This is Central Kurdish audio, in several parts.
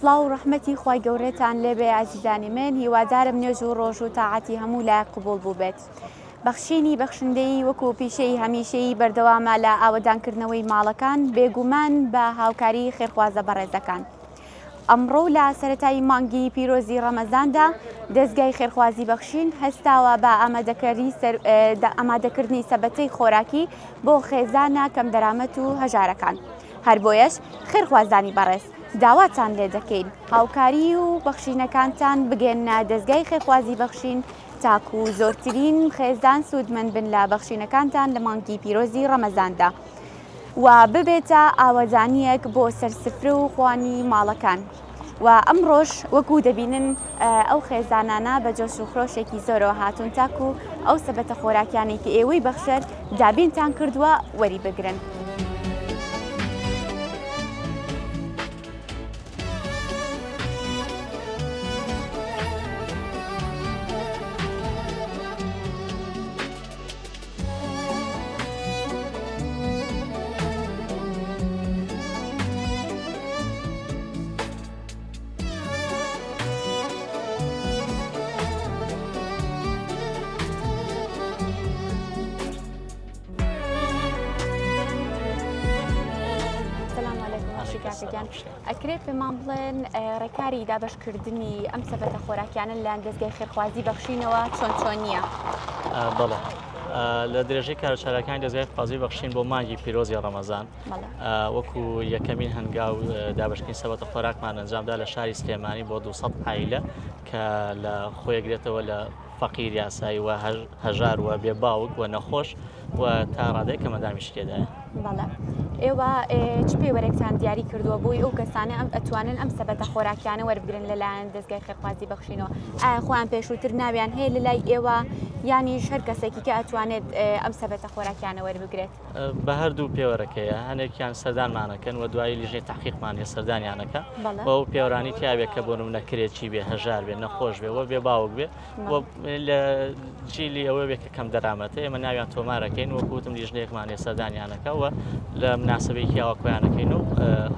سڵاو و ڕەحمەتی خوای گەورەتان لێبێ ئازیزانی من هیوادارم نوێژ و ڕۆژ و تاعەتی هەموو لایەک قبوڵ بووبێت بەخشینی بەخشندەیی وەکو پیشەی هەمیشەیی بەردەوامە لە ئاوەدانکردنەوەی ماڵەکان بێگومان بە هاوکاری خێرخوازە بەڕێزەکان ئەمڕۆ لە سەرەتای مانگی پیرۆزی ڕەمەزاندا دەزگای خێرخوازی بەخشین هەستاوە بە ئامادەکردنی سەبەتەی خۆراکی بۆ خێزانە کەمدەرامەت و هەژارەکان. هەر بۆیەش خێرخوازانی بەڕێز داواتان لێ دەکەین هاوکاری و بەخشینەکانتان بگەنە دەزگای خێرخوازی بەخشین تاکو زۆرترین خێزان سوودمەند بن لە بەخشینەکانتان لە مانگی پیرۆزی ڕەمەزاندا. و ببێتە ئاوەدانییەک بۆ سەر سفرە و خوانی ماڵەکان و ئەمڕۆش وەکو دەبینن ئەو خێزانانە بە جۆش و خرۆشێکی زۆرەوە هاتوون تاکو ئەو سەبەتە خۆراکیانەی کە ئێوەی بەخشەر دابینتان کردووە وەری بگرن. ئەکرێ پێمان بڵێن ڕێکاری دابشکردنی ئەم سەبەتە خۆراکیانە لەلایەن دەستگای خێرخوازی بەخشینەوە چۆن چۆن نییە؟ بەڵێ لە درێژەی کارچالاکانی دەزگای قازی بەخشین بۆ مانگی پیرۆزی ڕەمەزان وەکو یەکەمین هەنگاو دابشکردنی سەبەتە خۆراکمان ئەنجامدا لە شاری سلێمانی بۆ 200 عیلە کە لە خۆیگرێتەوە لە فەقیر یاسایی و هەژار و بێ باوک و نەخۆش و تا ڕادەیەک کەمەندامیش تێدایە. بەڵێ ئێوە چ پێوەرێکتان دیاری کردووە بۆی ئەو کەسانە ئەم ئەتوانن ئەم سەبەتە خۆراکیانە وەربگرن لەلایەن دەزگای خێرخوازی بەخشینەوە ئایا خۆیان پێشووتر ناویان هەیە لەلای ئێوە یانیش هەر کەسێکی کە ئەتوانێت ئەم سەبەتە خۆراکیانە وەربگرێت؟ بە هەردوو پێوەرەکەیە هەنێکیان سەردانمانەکەن و دوایی لیژنەی تحقیقمان هەیە سەردانیانەکە بە ئەو پێوەرانی تیاوێت کە بۆ نمونە کرێچی بێ هەژار بێ نەخۆش بێ وە بێ باوک بێ لە جیلی ئەوە بێ کە کەم دەرامەتە ئێمە ناویان تۆمارەکەین وەکو وتم لیژنەیەکمان هەیە سەردانیانەکە و لە مناسبەیەکی ئاوا کۆیانەکەین و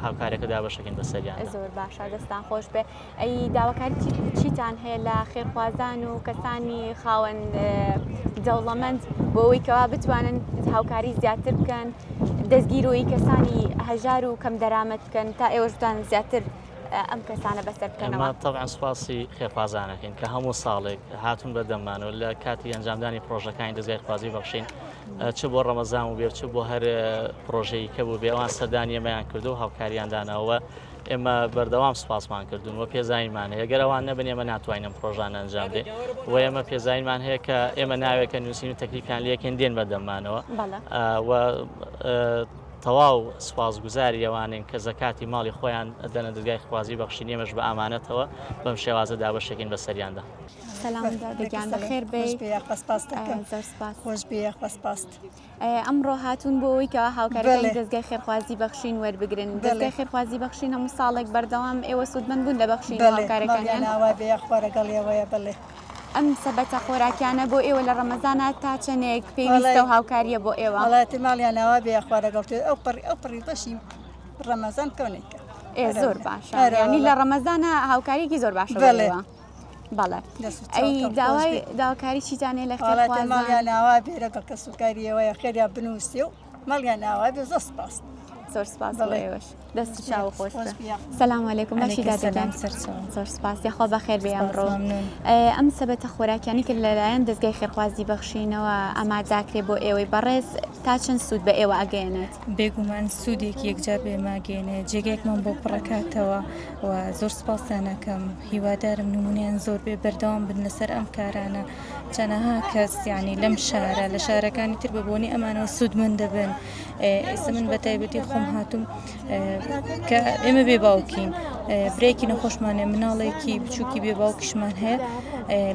هاوکارەکە دابەشەکەین بەسەریان زۆر باشە دەستان خۆش بێ ئەی داواکاری چیتان هەیە لە خێرخوازان و کەسانی خاوەن دەوڵەمەند بۆ ئەوەی کەوا بتوانن هاوکاری زیاتر بکەن دەستگیرۆیی کەسانی هەژار و کەم دەرامەت بکەن تا ئێوەش بتوانن زیاتر ئەم کەسانە بەسەر بکەنەوە؟ ئێمە تەبعەن سوپاسی خێرخوازانەکەین کە هەموو ساڵێک هاتوون بە دەممانەوە لە کاتی ئەنجامدانی پرۆژەکانی دەزگای خوازی بەخشین چ بۆ ڕەمەزان و بێ چ بۆ هەر پرۆژەی کە بوو بێ ئەوان سەردانی ئێمەیان کردو و هاوکاریان داناوە ئێمە بەردەوام سوپاسمان کردوون و پێزانینمان هەیە گەر ئەوان نەبن ئێمە ناتوانین ئەم پرۆژانە ئەنجام بدەین و ئێمە پێزانینمان هەیە کە ئێمە ناوێکە نووسین و تەکلیفیان لێکەین دێن بەردەممانەوە و تەواو سوپاسگوزاری ئەوانین کە زەکاتی ماڵی خۆیان دەنە دەزگای خوازی بەخشین ئێمەش بە ئامانەتەوە بەم شێوازە دابەشەکەین بەسەریاندا. سلام دادە گیان بەخێر بێی. زۆر سپاس. خۆش بێ یاخوا سپاست. ئەمڕۆ هاتوون بۆ ئەوەی کەوا هاوکاریەکانی دەزگای خێرخوازی بەخشین وەربگرن دەزگای خێرخوازی بەخشین هەموو ساڵێک بەردەوام ئێوە سوودمەند بوون لە بەخشین و هاوکارەکانیان ئاوا بێ یاخوا لەگەڵ ئێوەیە بەڵێ. ئەم سەبەتە خۆراکیانە بۆ ئێوە لە ڕەمەزانا تا چەندێک پێویستە و هاوکاریە بۆ ئێوە؟ وەڵا ئیتر ماڵیان ئاوا بێ یاخوا لەگەڵ تۆ ئەو پەڕی ئەو پەڕی بەشی ڕەمەزان کەونێکە. ئێ زۆر باشە یانی لە ڕەمەزانا هاوکاریەکی زۆر باشە بۆ ئێوە. بەڵێ ئەی داوای داواکاری چیتان هەیە لە خێرخوازان؟ ماڵیان ئاوا بێ لەگەڵ کەسوکاری ئێوەیە خێریان بنووسێ و ماڵیان ئاوا بێ زۆر سپاس. زۆر سپاس بۆ ئێوەش دەست و چاو خۆش بێ. سلام علیکم باشی دادە گیان زۆر سپاس یاخوا بەخێر بێ ئەمڕۆ ئەم سەبەتە خۆراکیانی کە لەلایەن دەزگای خێرخوازی بەخشینەوە ئاماداکرێ بۆ ئێوەی بەڕێز تا چەند سوود بە ئێوە ئەگەیەنێت؟ بێگومان سوودێکی یەکجار بە ئێمە ئەگەیەنێ جێگایەکمان بۆ پڕەکاتەوە و زۆر سپاستان ئەکەم هیوادارم نمونەیان زۆر بێ بەردەوام بن لەسەر ئەم کارانە چەنەها کەس یعنی لەم شارە لە شارەکانی تر بە بۆنی ئەمانەوە سوودمەند دەبن ئێستا من بە تایبەتی خۆم هاتووم کە ئێمە بێ باوکین برێکی نەخۆشمان هەیە مناڵێکی بچووکی بێ باوکیشمان هەیە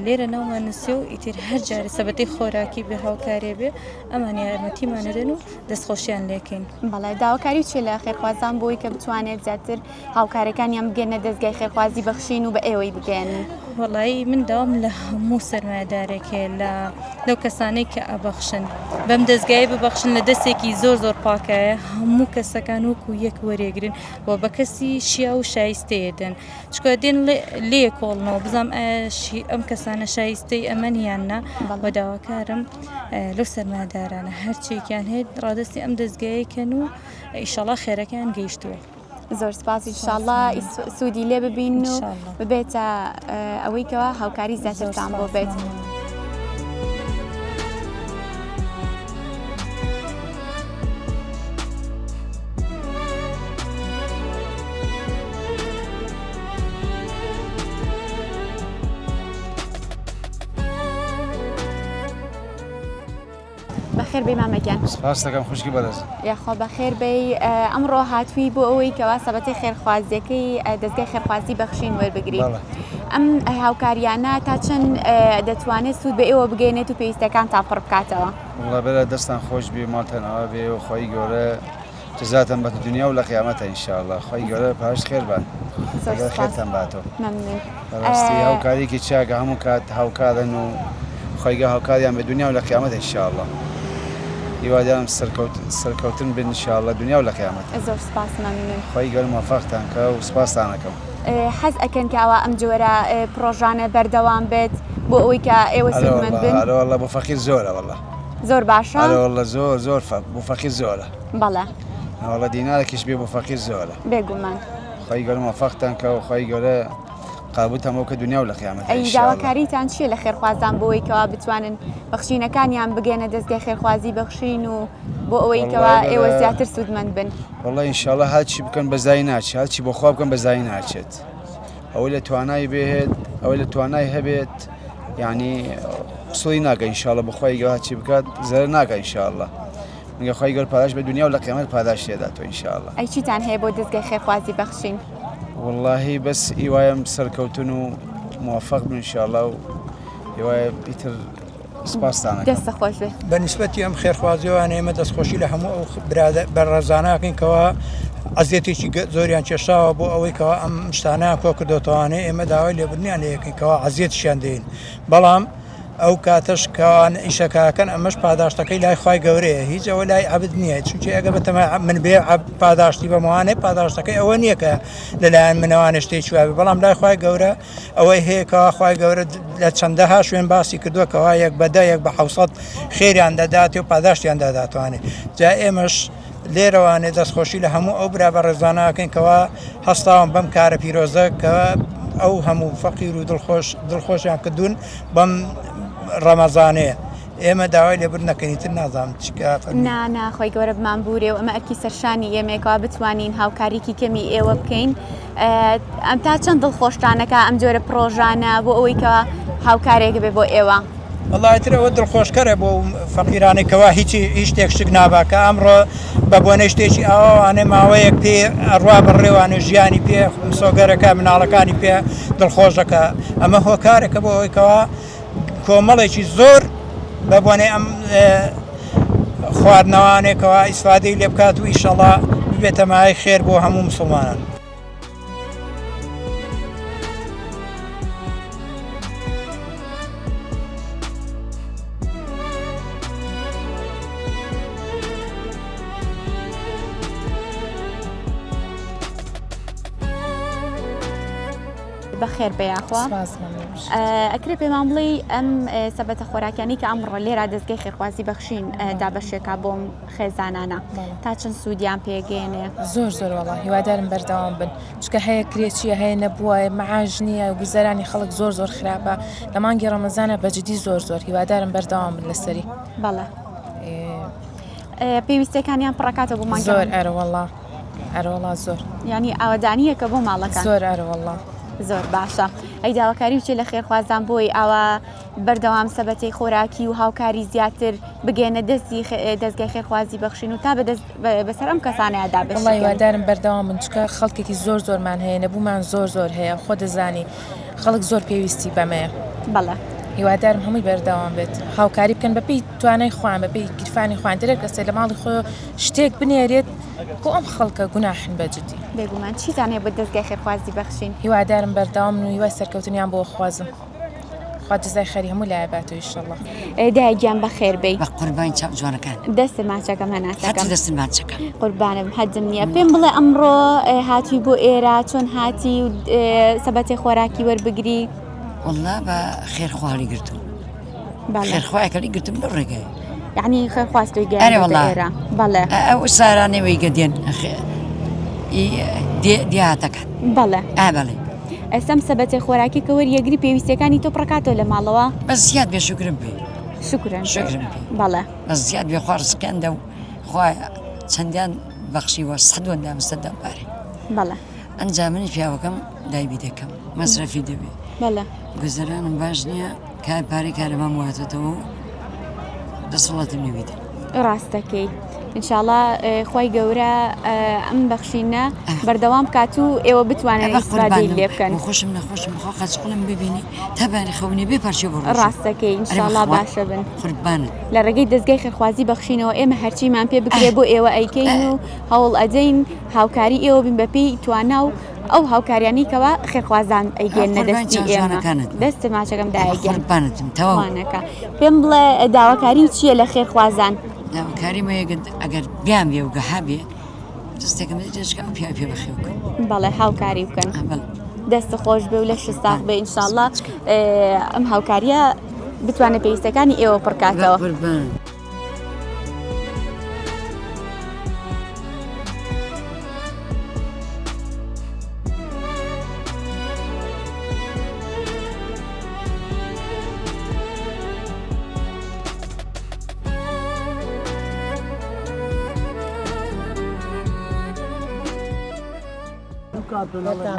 لێرە ناومان نووسێ و ئیتر هەر جارێ سەبەتەی خۆراکی بێ هاوکارێ بێ ئەمان یارمەتیمان دەن و دەستخۆشیان لێکەین. بەڵێ داواکاری چیە لە خێرخوازان بۆی کە بتوانێت زیاتر هاوکارەکانیان بگەنە دەزگای خێرخوازی بەخشین و بە ئێوەی بگەیەنن؟ وەڵایی من داوام لە هەموو سەرمایەدارێک. ژمارەیەک هەیە لە لەو کەسانەی کە ئەبەخشن بەم دەزگایە ببەخشن لە دەستێکی زۆر زۆر پاکایە هەموو کەسەکان وەکو یەک وەرێگرن و بە کەسی شیا و شایستەیە دەن چکە دێن لێ کۆڵنەوە بزانام ئەم کەسانە شایستەی ئەمەن یان نا بە داواکارم لەو سەرمایەدارانە هەرچێکیان هەیە ڕادستی ئەم دەزگایەکەن و ئیشەڵا خێرەکەیان گەیشتووە. زۆر سپاس ئینشاءاللە سوودی لێ ببین و ببێتە ئەوەی کەوا هاوکاری زیاترتان بۆ بێت. بەخێر بێی مامە گیان. سپاست دەکەم خوشکی بەڕێز. یاخوا بەخێر بێی ئەمڕۆ هاتووی بۆ ئەوەی کەوا سەبەتەی خێرخوازیەکەی دەزگای خێرخوازی بەخشین وەربگری. ئەم هاوکاریانە تا چەند دەتوانێت سوود بە ئێوە بگەێنێت و پێویستەکانتان پڕ بکاتەوە؟ وەڵا برا دەستان خۆش بێ ماڵتان ئاوا بێ و خوای گەورە جزاتان بە دنیا و لە قیامەتە ان شاء الله خوای گەورە پاش خێر بات زۆر خێرتان باتەوە ممنون بەڕاستی هاوکاریکی چاکە هەموو کات هاوکارن و خوای گەورە هاوکاریان بە دنیا و لە قیامەت ان شاء الله هیوادارم سەرکەوتن بن ان شاء الله دنیا و لە قیامەت زۆر سپاس ممنون خوای گەورە موفقتان کە و سپاستان ئەکەم حەز ئەکەن کە ئەوە ئەم جۆرە پڕۆژانە بەردەوام بێت بۆ ئەوەی کە ئێوە سوودمەند بن؟ ئەرە واللە بۆ فەقیر زۆرە واللە. زۆر باشە؟ ئەرە واللە زۆر زۆر بۆ فەقیر زۆرە. بەڵێ. واللە دینارێکیش بێ بۆ فەقیر زۆرە. بێگومان. خوای گەورە مۆفەقتان کە و خوای گەورە قابوتان بۆ کە دنیا و لە قیامەت. ئەی داواکاریتان چییە لە خێرخوازان بۆ ئەوەی کەوا بتوانن بەخشینەکانیان بگەنە دەزگای خێرخوازی بەخشین و بۆ ئەوەی کەوا ئێوە زیاتر سوودمەند بن؟ وەڵا ئینشاڵڵا هەرچی بکەن بە زای ناچێت هەرچی بۆ خوا بکەن بە زای ناچێت ئەوەی لە توانای بێت ئەوەی لە توانای هەبێت یعنی قسەی ناکە ئینشاڵڵا بەخوای گەورە هەرچی بکات زەرەر ناکە ئینشاڵڵا مگە خوای گەورە پاداش بە دنیا و لە قیامەت پاداش تێداتەوە ئینشاڵڵا. ئەی چیتان هەیە بۆ دەزگای خێرخوازی بەخشین؟ وەڵاهی بەس هیوایم سەرکەوتن و موفق بن ئینشاڵڵا و هیوایم ئیتر سپاستان ئەکەم. دەستت خۆش بێ. بە نیسبەتی ئەم خێرخوازیەوانە ئێمە دەستخۆشی لە هەموو ئەو برادە بەڕێزانە ئەکەین کەوا ئەزیەتێکی زۆریان کێشاوە بۆ ئەوەی کەوا ئەم شتانەیان کۆ کردۆتەوانێ ئێمە داوای لێبوردنیان لێ ئەکەین کەوا ئەزیەتیشیان دەین بەڵام ئەو کاتەش کەوان ئیشەکەکەن ئەمەش پاداشتەکەی لای خوای گەورەیە هیچ ئەوە لای عەبد نییە چونکە ئەگە بەتەمای من بێ پاداشتی بەمەوانێ پاداشتەکەی ئەوە نییە کە لەلایەن منەوانێ شتێکی وابێ بەڵام لای خوای گەورە ئەوەی هەیە کەوا خوای گەورە لە چەندەها شوێن باسی کردووە کەوا یەک بە دە یەک بە حوسەت خێریان دەداتێ و پاداشتیان داداتوانێ جا ئێمەش لێرەوانێ دەستخۆشی لە هەموو ئەو برا بەڕێزاناکەین کەوا هەستاون بەم کارە پیرۆزە کە ئەو هەموو فەقیر و دڵخۆش دڵخۆشیان کردوون بەم ڕەمەزانەیە ئێمە داوای لێبوردن نەکەین ئیتر نازانم چ کە فەرمووی. نا نا خۆی گەورە بمان بورێ و ئەمە ئەرکی سەرشانی ئێمەیە کەوا بتوانین هاوکاریکی کەمی ئێوە بکەین ئەم تا چەند دڵخۆشتانەکە ئەم جۆرە پڕۆژانە بۆ ئەوەی کەوا هاوکارێک بێ بۆ ئێوە. وەڵا ئیتر ئەوە دڵخۆشکەرە بۆ فەقیرانەی کەوا هیچی هیچ شتێک شک نابا کە ئەمڕۆ بە بۆنەی شتێکی ئاواوانێ ماوەیەک پێ ئەڕوا بەڕێوانێ ژیانی پێ مسۆگەرەکە مناڵەکانی پێ دڵخۆشەکە ئەمە هۆکارێکە بۆ ئەوەی کەوا کۆمەڵێکی زۆر بە بۆنەی ئەم خواردنەوانێکەوە ئیسفادەی لێ بکات و ئیشەڵا ببێتە مایەی خێر بۆ هەموو مسلمانان. بەخێر بێ یاخوا ئەکرێ پێمان بڵێ ئەم سەبەتە خۆراکیانی کە ئەمڕۆ لێرا دەستگەی خێرخوازی بەخشین دابەشێکا بۆم خێزانانە تا چەند سوودیان پێگەێنێ زۆر زۆر وڵا هیوادارم بەردەوام بن چکە هەیە کرێچیە هەیە نەبووە معاش نییە گوزەرانی خەڵک زۆر زۆر خراپە لە مانگی ڕەمەزانە بەجددی زۆر زۆر هیوادارم بەردەوام بن لەسەری بەڵێ پێویستەکانیان پڕکاتە بۆ مانگ زۆر ئەرەوەڵا ئەرەوەڵا زۆر یعنی ئاوەدانیەکە بۆ ماڵەکان زۆر ئەرەوەڵا زۆر باشە ئەی داواکاری چێ لە خێرخوازان بۆی ئاوا بەردەوام سەبەتەی خۆراکی و هاوکاری زیاتر بگەێنە دەستی دەستگای خێرخوازی بەخشین و تا بەدەست بەسەر ئەم کەسانەیە دابەش وەڵا هیوادارم بەردەوام بن چونکە خەڵکێکی زۆر زۆرمان هەیە نەبوومان زۆر زۆر هەیە خۆ دەزانی خەڵک زۆر پێویستی بەمەیە بەڵێ هیوادارم هەمووی بەردەوام بێت هاوکاری بکەن بەپێی توانای خۆیان بەپێی گیرفانی خۆیان دەرێت کەسێ لە ماڵی خۆ شتێک بنێرێت بۆ ئەم خەڵکە گوناحن بە جدی. بێگومان چیتان هەیە بۆ دەزگای خێرخوازی بەخشین؟ هیوادارم بەردەوام بن و هیوای سەرکەوتنیان بۆ ئەخوازم. خوا جزای خێری هەموو لایە باتەوە ئیشەڵا. دایە گیان بەخێر بێی. بە قوربانی چاو جوانەکان. دەستت ماچەکەم هەناسەکەم. هەرچی دەستت ماچەکەم. قوربانم حەجم نییە. پێم بڵێ ئەمڕۆ هاتووی بۆ ئێرە چۆن هاتی و سەبەتەی خۆراکی وەربگری؟ وەڵا بە خێرخوا هەڵیگرتووم. خێرخوایەک هەڵیگرتووم لەو ڕێگایە. یعنی خێرخواز تۆی گەیاندۆتە ئێرە. بەڵێ. ئەو سارانەی وەی گە دێن دێهاتەکان. بەڵێ. ئا بەڵێ. ئێستا ئەم سەبەتەی خۆراکی کە وەریەگری پێویستیەکانی تۆ پڕکاتەوە لە ماڵەوە؟ بەس زیاد بێ شوکرم پێ. شوکرم پێ. شوکرم پێ. بەڵێ. بەس زیاد بێ خوا ڕزقیان دە و خوا چەندیان بەخشیوە سەدوەندە مستەدەم پارێ. بەڵێ. ئەنجا منی پیاوەکەم دایبی دەکەم مەسرەفی دەبێ. بەڵێ. گوزەرانم باش نییە کار پارەی کارەبام واتۆتەوە و دەسەڵاتم نیە بیدەم. ڕاست دەکەی انشاءاللە خوای گەورە ئەم بەخشینە بەردەوام بکات و ئێوە بتوانن ئیسفادەی لێ بکەن. خۆشم نەخۆشم خوا قەچقڵم ببینی تا باری خەونی بێ پارچە بۆ ڕۆژ. ڕاست دەکەی انشاءاللە باشە بن. قوربانت. لە ڕێگەی دەزگای خێرخوازی بەخشینەوە ئێمە هەرچیمان پێ بکرێ بۆ ئێوە ئەیکەین و هەوڵ ئەدەین هاوکاری ئێوە بین بەپێی توانا و ئەو هاوکاریانەی کەوا خێرخوازان ئەیگەێننە دەستی ئێمە دەست ماچەکەم دایە گیان تەواوانەکە پێم بڵێ داواکاری چییە لە خێرخوازان داواکاری مەیەگەن ئەگەر بیان بێ و گەها بێ دەستێکم دەچکە ئەو پیاوی پێ بەخێو بکەن بەڵێ هاوکاری بکەن دەست خۆش بێ و لەش ساغ بێ ئینشاءاللە ئەم هاوکاریە بتوانێت پێویستەکانی ئێوە پڕکاتەوە.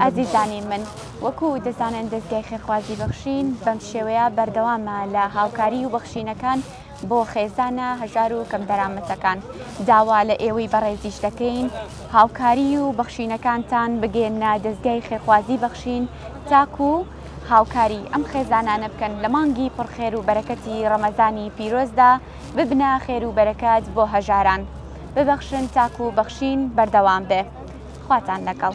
ئازیزانی من وەکو دەزانن دەزگای خێرخوازی بەخشین بەم شێوەیە بەردەوامە لە هاوکاری و بەخشینەکان بۆ خێزانە هەژار و کەمدەرامەتەکان. داوا لە ئێوەی بەڕێزیش دەکەین هاوکاری و بەخشینەکانتان بگەیەننە دەزگای خێرخوازی بەخشین تاکو هاوکاری ئەم خێزانانە بکەن لە مانگی پڕ خێر و بەرەکەتی ڕەمەزانی پیرۆزدا ببنە خێر و بەرەکەت بۆ هەژاران. ببەخشن تاکو بەخشین بەردەوام بێ. خواتان لەگەڵ.